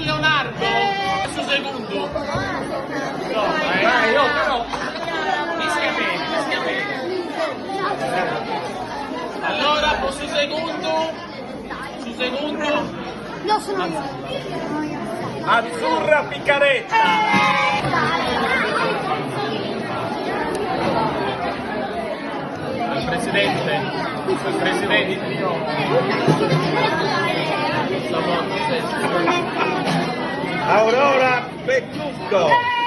Leonardo, su segundu. No, eh, no, però. Mischia bene, mischia bene. Allora, po su segundu, su segundu. No, sono io. Azzurra Piccaretta. Al presidente, al presidente. Aurora Beccucco.